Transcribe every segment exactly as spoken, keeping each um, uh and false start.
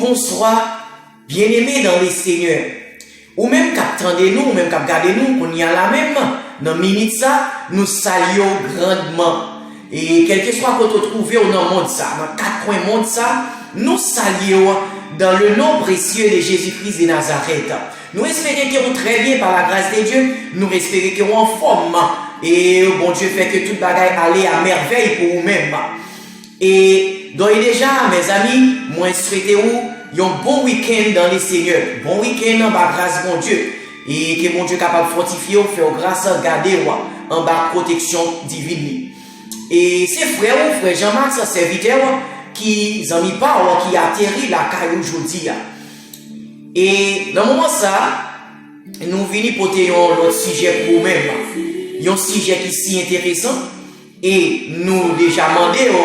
Bonswa, byeneme dan le Senyè. Ou menm k ap tande nou, ou menm k ap gade nou, kounye a la menm, nan minit sa, nou salye w grandman. E kèlkeswa kote w twouve w nan mond sa, nan kat kwen mond sa, nou salye w dans le nom précieux de Jésus-Christ de Nazareth. Nou espere ke ou trè byen par la grâce de Dieu, nou espere ke ou anfòm. E Bondye fè ke tout bagay ale a mèvèy pou ou menm. E dòy deja, mezanmi, mwen swete ou yon bon wikenn dans le Seigneur, bon wikenn anba gras Bondye, e ke Bondye kapab fòtifye w, fè w gras, gade w anba pwoteksyon divin li. E se frè ou, frè Jean Max, sèvitè w, ki zanmi pa w, ki ateri lakay ou jodi a. E nan moman sa, nou vini pote yon lòt sijè pou ou menm. Yon sijè ki si enteresan, e nou deja mande w,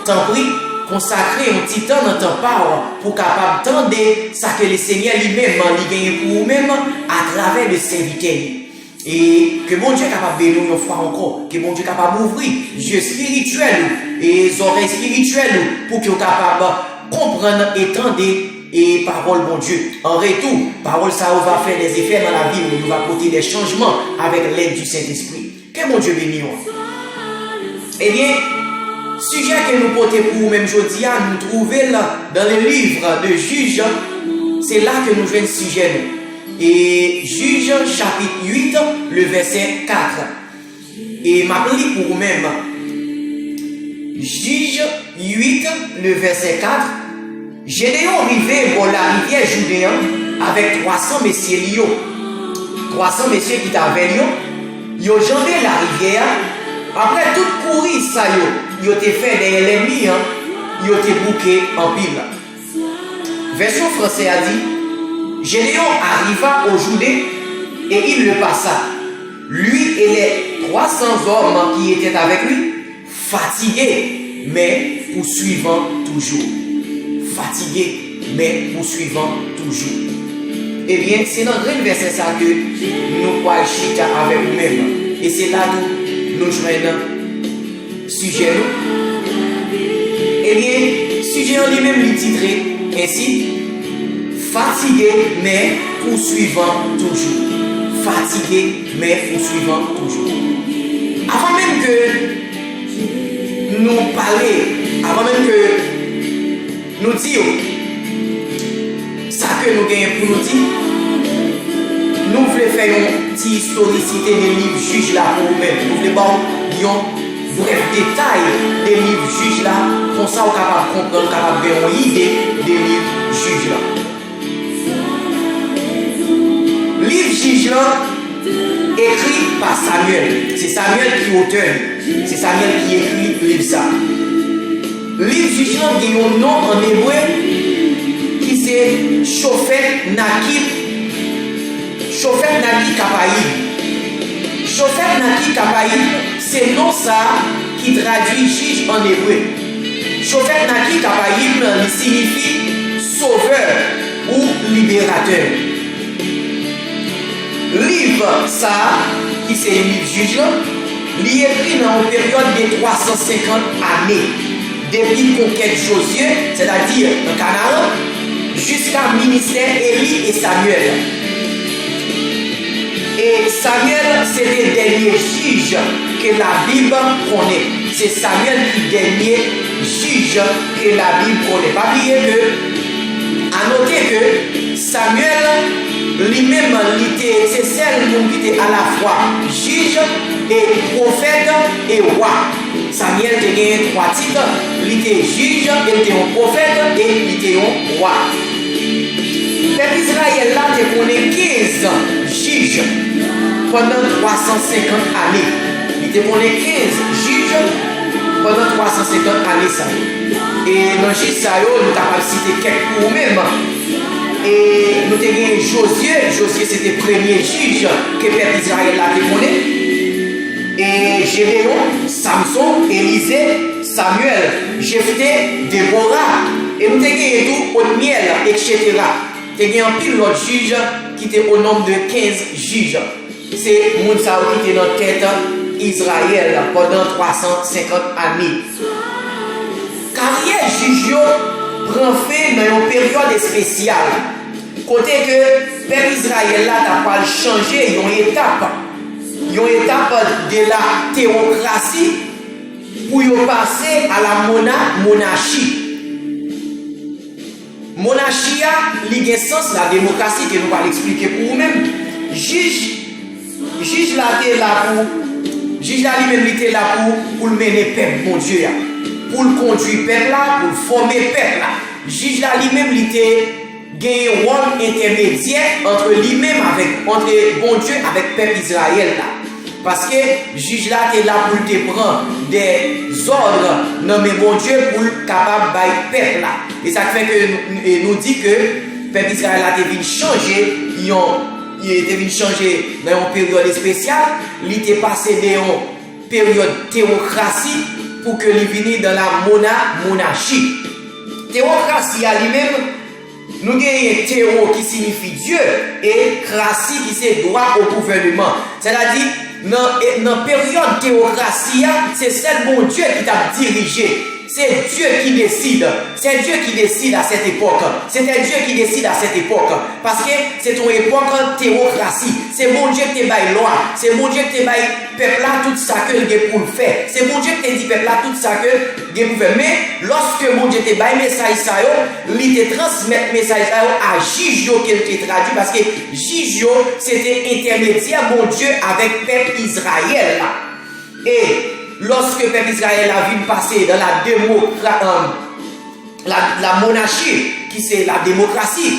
tanpri, konsakre yon ti tan nan tan pa w pou kapab tande sa ke le Senyè li menm li genyen pou ou menm atravè le sèvitè li. E ke Bondye kapab beni w yon fwa ankò, ke Bondye kapab ouvri je espirityèl ou e zòrèy espirityèl ou pou ke w kapab konprann e tande e pawòl Bondye. An retou, pawòl sa yo va fè dè efè nan lavi w, yo va pote dè chanjman avèk lèd di Sentespri. Ke Bondye beni w. Ebyen, sijè ke nou pote pou ou menm jodi a, nou twouve l dans le livre de Juges, se la ke nou jwenn sijè nou. E Jij chapit uit, le vèsè kat. E m ap li pou ou menm. Jij uit, le vèsè kat. Jedeyon rive bò larivyè Jouden an avèk twa san mesye li yo. Twa san mesye ki t avè l yo, yo janbe larivyè a. Apre tout kouri sa yo, yo te fè dèyè lènmi an, yo te bouke anpil. Vèsyon fransè a di, Gédéon arriva au Jourdain et il le passa, lui et les trois cents hommes qui étaient avec lui, fatigués, mais poursuivant toujours. Fatigués, mais poursuivant toujours. Ebyen, se nan grenn vèsè sa ke nou pral chita avèk ou menm. E se la tou nou jwenn sijè nou. Ebyen, sijè an li menm li titre ensi, Fatigué, mais poursuivant toujours. Fatigué, mais poursuivant toujours. Avan menm ke nou pale, avan menm ke nou di w sa ke nou genyen pou nou di, nou vle fè yon ti istorisite de liv Jij la pou ou menm. Nou vle ba w yon brèf detay de liv Jij la, konsa w kapab konprann, w kapab gen yon ide de liv Jij la. Liv Jij la ekri pa Samyèl. Se Samyèl ki otè li. Se Samyèl ki ekri liv sa. Liv Jij la gen yon non ann ebre ki se Chofèt Naki, Chofèt Naki Kapayib. Chofèt Naki Kapayib se non sa ki tradui jij ann ebre. Chofèt Naki Kapayib li siyifi sovè ou liberatè. Liv sa a, ki se liv Jij la, li ekri nan yon peryòd de twa san senkant ane, depi konkèt Jozye, sètadi nan Kanaran, jiska ministè Eli e Samyèl. E Samyèl se te dènye jij ke Labib konnen. Se Samyèl ki dènye jij ke Labib konnen. Pa bliye ke, a note ke Samyèl, li menm, li te, se sèl moun ki te alafwa jij e pwofèt e wa. Samyèl te genyen twa tit, li te jij, e li te yon pwofèt, e li te yon wa. Pèp Izrayèl la te konnen kenz jij pandan twa san senkant ane. Li te konnen kenz jij pandan twa san senkant ane sa yo. E nan jij sa yo, nou kapab site kèk pou ou menm. E nou te gen Jozye. Jozye se te premye jij ke pèp Izrayèl la te konnen. E Jedeyon, Samson, Elize, Samyèl, Jefte, Debora. E nou te genyen tou Otnyèl, etsetera. Te gen anpil lòt jij ki te o nonb de kenz jij. Se moun sa yo ki te nan tèt Izrayèl pandan twa san senkant ane. Karyè jij yo pran fen nan yon peryòd espesyal, kote ke pèp Izrayèl la ta pral chanje yon etap, yon etap de la tewokrasi pou yo pase a la mona, monachi. Monachi a, li gen sans la demokrasi ke nou pral eksplike pou ou menm. Jij, jij la te la pou, jij la li menm li te la pou, pou l mennen pèp Bondye a, pou l kondui pèp la, pou l fòme pèp la. Jij la li menm li te genyen wòl entèmedyè antre li menm avèk, antre Bondye avèk pèp Izrayèl la. Paske jij la te la pou l te pran dèzòd nan men Bondye pou l kapab bay pèp la. E sa k fè ke nou, e nou di ke pèp Izrayèl la te vin chanje yon, e te vin chanje nan yon peryòd espesyal, li te pase de yon peryòd tewokrasi pou ke li vini dan la mona, monachi. Tewokrasi a li menm, nou genyen tewo ki siyifi Dye e krasi ki se dwa o gouvèneman. Sètadi, nan, e, nan peryòd tewokrasi a, se sèl Bondye ki t ap dirije. Se Dye ki deside. C'est Dieu qui décide à cette époque. C'était Dieu qui décide à cette époque. Paske se t on epòk tewokrasi. Se Bondye ki te bay lwa. Se Bondye ki te bay pèp la tout sa ke l gen pou l fè. Se Bondye ki te di pèp la tout sa ke gen pou fè. Men, lòske Bondye te bay mesaj sa yo, li te transmèt mesaj sa yo a jij yo ke l te tradui, paske jij yo, se te entèmedyè Bondye avèk pèp Izrayèl la. E lòske pèp Izrayèl la vin pase dan la demokra-, euh, la, la monachi, ki se la demokrasi,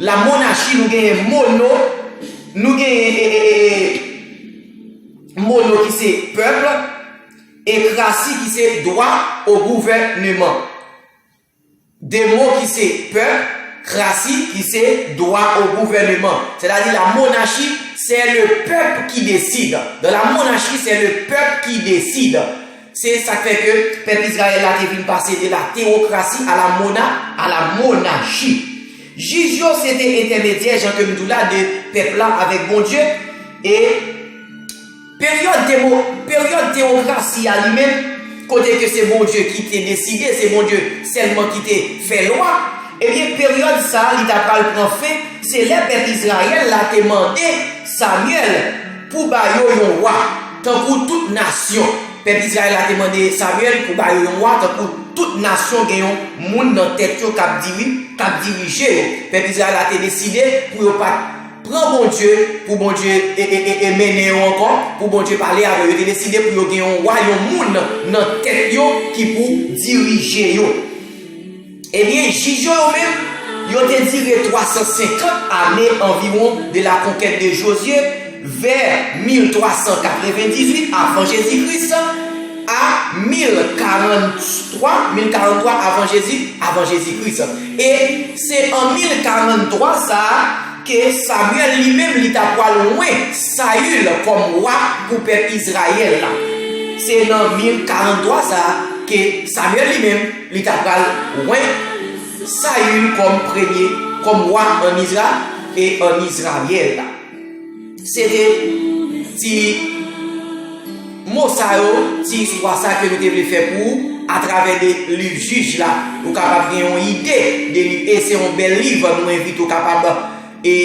la monachi, nou genyen mono, nou genyen, e, e, e, e, mono ki se pèp, e krasi ki se dwa o gouvèneman. De mo ki se pèp, krasi ki se dwa o gouvèneman. Sètadi la monachi, c'est le peuple qui décide. Dans la monarchie, c'est le peuple qui décide. Se sa k fè ke pèp Izrayèl la te vin pase de la tewokrasi a la mona, a la monachi. Jij yo se te entèmedyè, jan ke m di w la, de pèp la avèk Bondye. E peryòd temo-, peryòd tewokrasi a li menm, kote ke se Bondye ki te deside, se Bondye sèlman ki te fè lwa, ebyen, peryòd sa a, li ta pral pran fen, se lè pèp Izrayèl la te mande Samyèl pou ba yo yon wa, tankou tout nasyon. Pèp Izrayèl la te mande Samyèl pou ba yo yon wa, tankou tout nasyon gen yon moun nan tèt yo k ap diri-, k ap dirije yo. Pèp Izrayèl la te deside pou yo pa t pran Bondye, pou Bondye e, e, e, e mennen yo ankò, pou Bondye pale avè yo. Yo te deside pou yo gen yon wa, yon moun nan tèt yo ki pou dirije yo. Ebyen, jij yo, yo menm, yo te dire twa san senkant ane anviwon de la conquête de Josué, vè mil twa san katrevendizuit avan Jezi Kris, a mil karanntwa, mil karanntwa avan Jezi, avan Jezi Kris. E se an mil karanntwa sa a ke Samyèl li menm li ta pral wen Sayil kòm wa pou pèp Izrayèl la. Se nan mil karanntwa sa a ke Samyèl li menm li ta pral wen Sayil kòm premye, kòm wa ann Izra-, e ann Izrayèl la. Se te ti mo sa yo, ti istwa sa ke nou te vle fè pou ou atravè de liv Jij la. Ou kapab gen yon ide de liv, e se yon bèl liv, nou envite w kapab e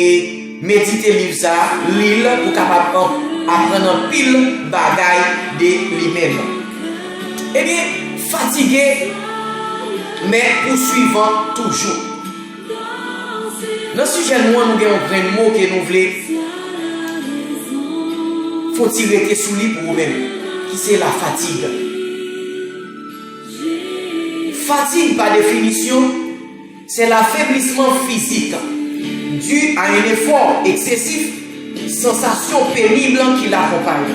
medite liv sa a, li l, pou w kapab an-, aprann anpil bagay de li menm. Ebyen, fatige, men pouswivan toujou. Nan sijè nou an, nou gen yon grenn mo ke nou vle fon ti rete sou li pou ou menm, ki se lafatig. Fatig, pa definisyon, c'est l'affaiblissement physique dû à un effort excessif, sensation pénible qui l'accompagne.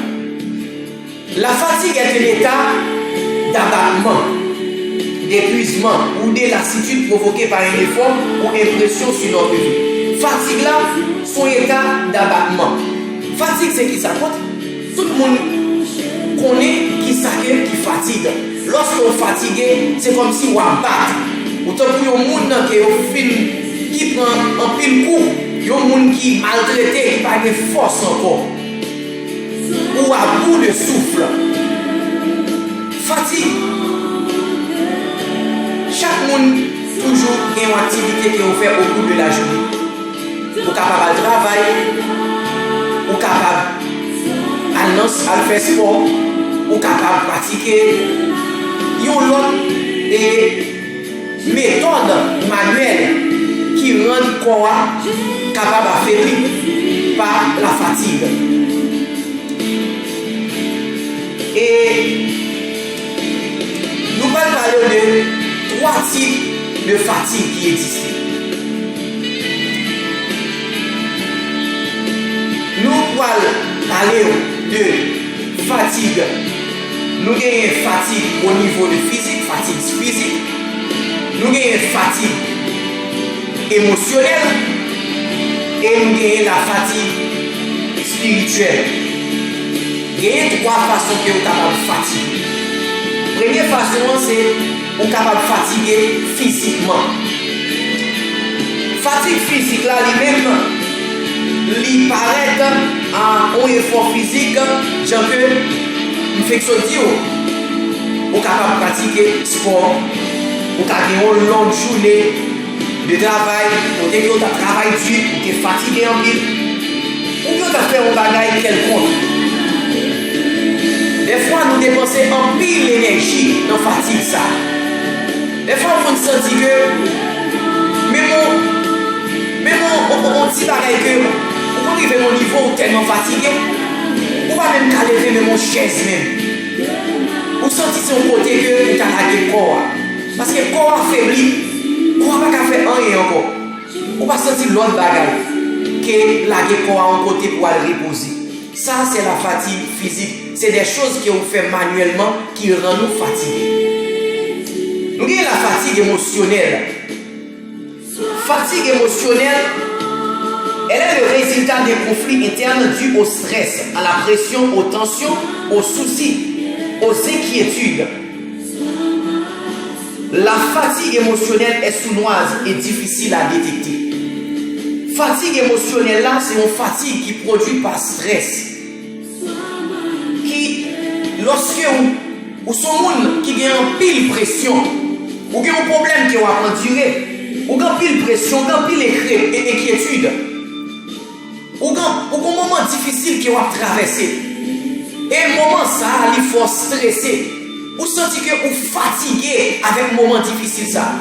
La fatigue est un état d'abattement, d'épuisement ou de lassitude provoqué par un effort ou une pression sur notre vie. Fatig la, se yon eta dabatman. Fatig se kisa? Kot tout moun konnen kisa ke ki fatig. Lòske w fatige, se kòmsi w abat. Ou tankou yon moun nan ke yo fin, ki pran anpil kou, yon moun ki maltrete, ki pa gen fòs ankò. Ou à bout de souffle. Fatig. Chak moun Toujou gen yon aktivite ke ou fè au cours de la journée. Ou kapab al travay, ou kapab al nan, al fè spò, ou kapab pratike yon lòt, e, metòd manyèl ki rann kò a kapab afebli pa la fatigue. E nou pral pale de twa tip de fatig ki egziste. Nou pral pale de fatig. Nou genyen fatig o nivo de fizik, fatig fizik. Nou genyen fatig emosyonèl. E nou genyen la fatig espirityèl. Genyen twa fason ke ou kapab fatige. Premye fason an se ou kapab fatige fizikman. Fatig fizik la li menm, li parèt a yon efò fizik, jan ke m fèk sot di w. Ou kapab pratike spò, ou ka gen yon long jounen de travay, kote ke w t ap travay di, ou te fatige anpil, oubyen w t ap fè yon bagay kèlkonk. Dèfwa, nou depanse anpil enèji nan fatig sa. Dèfwa, ou konn santi ke menm yon, menm yon, yon, yon ti bagay ke ou konn rive nan yon nivo ou tèlman fatige, ou pa menm ka leve menm yon chèz menm. Ou santi se yon kote ke ou ta lage kò a. Paske kò a febli, kò a pa ka fè anyen ankò. Ou pa santi lòt bagay ke lage kò a yon kote pou al repoze. Sa, se la fatigue physique. Se de choz ke ou fè manyèlman ki rann ou fatige. Nou gen la fatigue émotionnelle. Fatigue émotionnelle, elle est le résultat des conflits internes dus au stress, à la pression, aux tensions, aux soucis, aux inquiétudes. La fatigue émotionnelle est sournoise et difficile à détecter. Fatig emosyonèl la se yon fatig ki pwodui pa strès. Ki, lòske ou, ou se yon moun ki gen anpil presyon, ou gen yon pwoblèm ke w ap andire, ou gen anpil presyon, ou gen anpil enkye-, e-, enkyetid. Ou gen, ou gen moman difisil ke w ap travèse. E moman sa a, li fè w strese. Ou santi ke ou fatige avèk moman difisil sa a.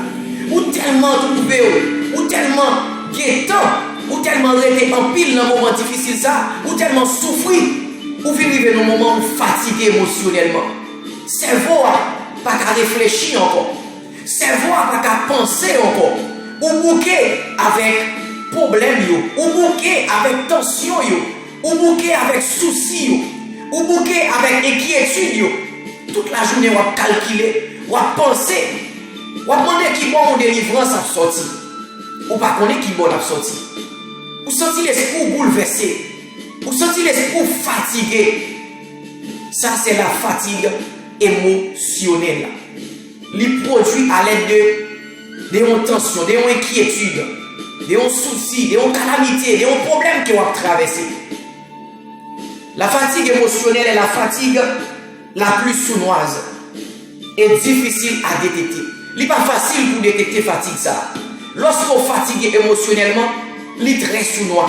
Ou tèlman twouve w, ou tèlman gen tan, ou tèlman rete anpil nan moman difisil sa a, ou tèlman soufri, ou vin rive nan moman ou fatige emosyonèlman. Sèvo a pa ka reflechi ankò. Sèvo a pa ka panse ankò. Ou bouke avèk pwoblèm yo. Ou bouke avèk tansyon yo. Ou bouke avèk sousi yo. Ou bouke avèk enkyetid yo. Tout lajounen w ap kalkile, w ap panse, w ap mande ki bò yon delivrans ap sòti. Ou pa konnen ki bò l ap sòti. Ou santi lespri w boulvèse. Ou santi lespri w fatige. Sa se la fatigue émotionnelle. Li pwodui alèd de, de yon tansyon, de yon enkyetid, de yon sousi, de yon kalamite, de yon pwoblèm ke w ap travèse. La fatigue émotionnelle est la fatigue la plus sournoise et difficile à détecter. Li pa fasil pou detekte fatig sa a. Lòske w fatige emosyonèlman, li trè sounwa.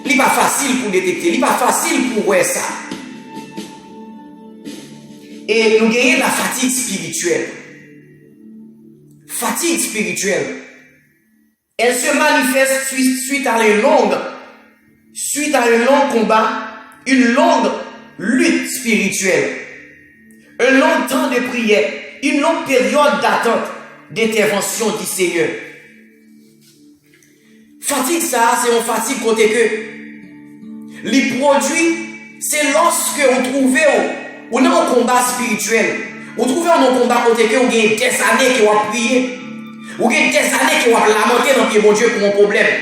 Li pa fasil pou detekte, li pa fasil pou wè sa. E nou genyen la fatigue spirituelle. Fatigue spirituelle. Elle se manifeste suite, suite à un long, suite à un long combat, une longue lutte spirituelle, un long temps de prière, une longue période d'attente d'intervention du Seigneur. Fatig sa a, se yon fatig kote ke li pwodui, se lòske ou twouve w, ou nan yon konba espirityèl. Ou twouve w nan yon konba kote ke ou gen dèzane ke w ap priye. Ou gen dèzane ke w ap lamante nan pye Bondye pou yon pwoblèm.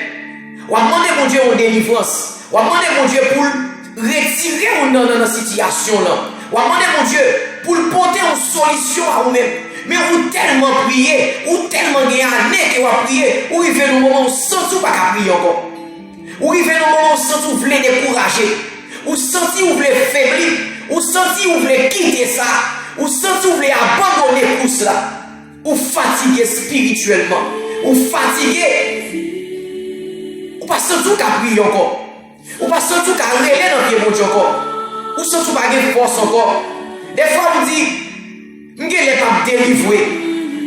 W ap mande Bondye yon delivrans. W ap mande Bondye pou l retire w nan, nan, nan sitiyasyon lan. W ap mande Bondye pou l pote yon solisyon a ou menm. Men ou tèlman priye, ou tèlman gen ane ke w ap priye, ou rive nan moman ou santi ou pa ka priye ankò. Ou rive nan moman ou santi ou vle dekouraje. Ou santi ou vle febli. Ou santi ou vle kite sa. Ou santi ou vle abandone kous la. Ou fatige espirityèlman. Ou fatige. Ou pa santi w ka priye ankò. Ou pa santi w ka rele nan pye Bondye ankò. Ou santi w pa gen fòs ankò. Dèfwa ou di, "M genlè p ap delivre.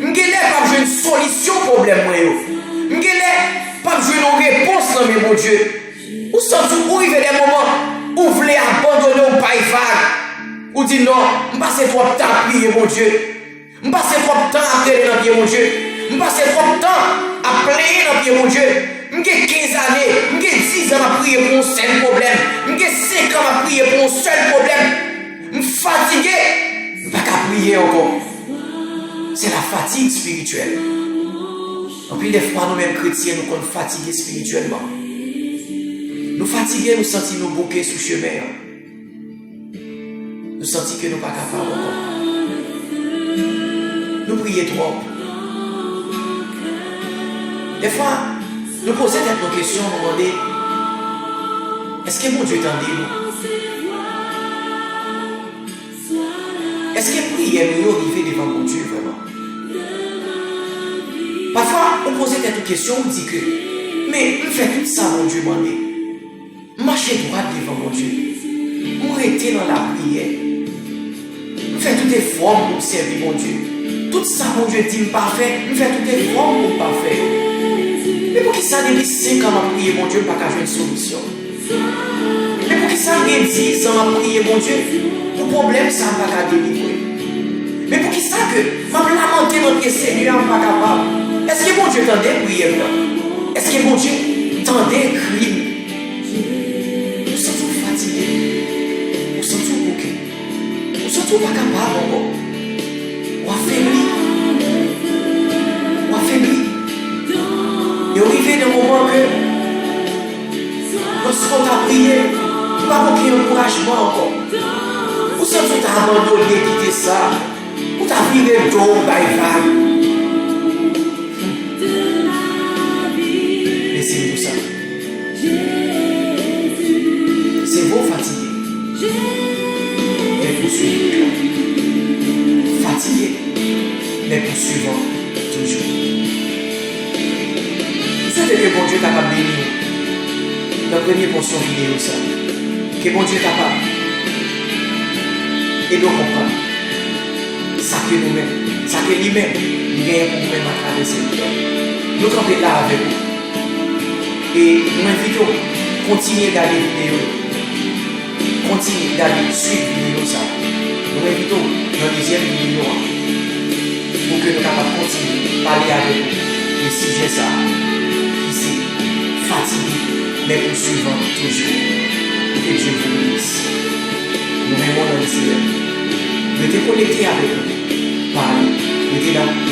M genlè p ap jwenn solisyon pwoblèm mwen yo. M genlè p ap jwenn yon repons nan men Bondye." Ou santi w rive de moman, ou vle abandone, ou bay vag. Ou di, "Non, m pase twòp tan ap priye Bondye. M pase twòp tan ap rele nan pye Bondye. M pase twòp tan ap plenyen nan pye Bondye. M gen kenz ane, m gen diz an m ap priye pou yon sèl pwoblèm. M gen senk an m ap priye pou yon sèl pwoblèm. M fatige, m pa ka priye ankò." Se la fatigue spirituelle. Anpil de fwa, nou menm kretyen, nou konn fatige espirityèlman. Nou fatige, nou santi nou bouke sou chemen an. Nou santi ke nou pa kapab ankò. Nou priye twòp. Dèfwa, nou poze tèt nou kesyon, nou mande, "Èske Bondye tande nou? Èske priyè nou yo rive devan Bondye vrèman?" Pafwa, ou poze tèt ou kesyon, ou di ke, "Men, m fè tout sa Bondye mande." M mache dwat devan Bondye. M rete nan lapriyè. M fè tout efò m pou m sèvi Bondye. Tout sa Bondye di m pa fè, m fè tout efò m pou m pa fè yo. Men poukisa depi senk an m ap priye Bondye, m pa ka jwenn solisyon? Men poukisa m gen diz an m ap priye Bondye pou pwoblèm sa a pa ka delivre? Men poukisa ke m ap lamante nan pye Senyè a, m pa kapab? Èske Bondye tande priyè m nan? Èske Bondye tande kri m? Ou santi w fatige. Ou santi w bouke. Ou santi w pa kapab ankò. Ou afebli. Ou afebli. E w rive nan moman ke, lòske w ta priye, ou pa gen okenn ankourajman ankò. Ou santi w ta abandone, kite sa. Ou ta vire do w bay vag. Hmm. Mesye, m di w sa. Se vre w fatige, men pouswiv. Fatige, men pouswivan toujou. M swete ke Bondye kapab beni w nan premye pòsyon videyo sa. Ke Bondye kapab ede w konprann sa ke nou menm, sa ke li menm, li genyen pou nou menm atravè sèvitè. Nou kanpe la avèk ou. E nou envite w kontinye gade videyo yo. Kontinye gade, swiv videyo sa. Nou envite w nan dezyèm videyo an pou ke nou kapab kontinye pale avèk ou de sijè sa ki se fatige, men pouswivan toujou. Que Dieu vous bénisse. Nou renmen w nan Senyè. Rete konekte avèk nou. Pale. Rete la.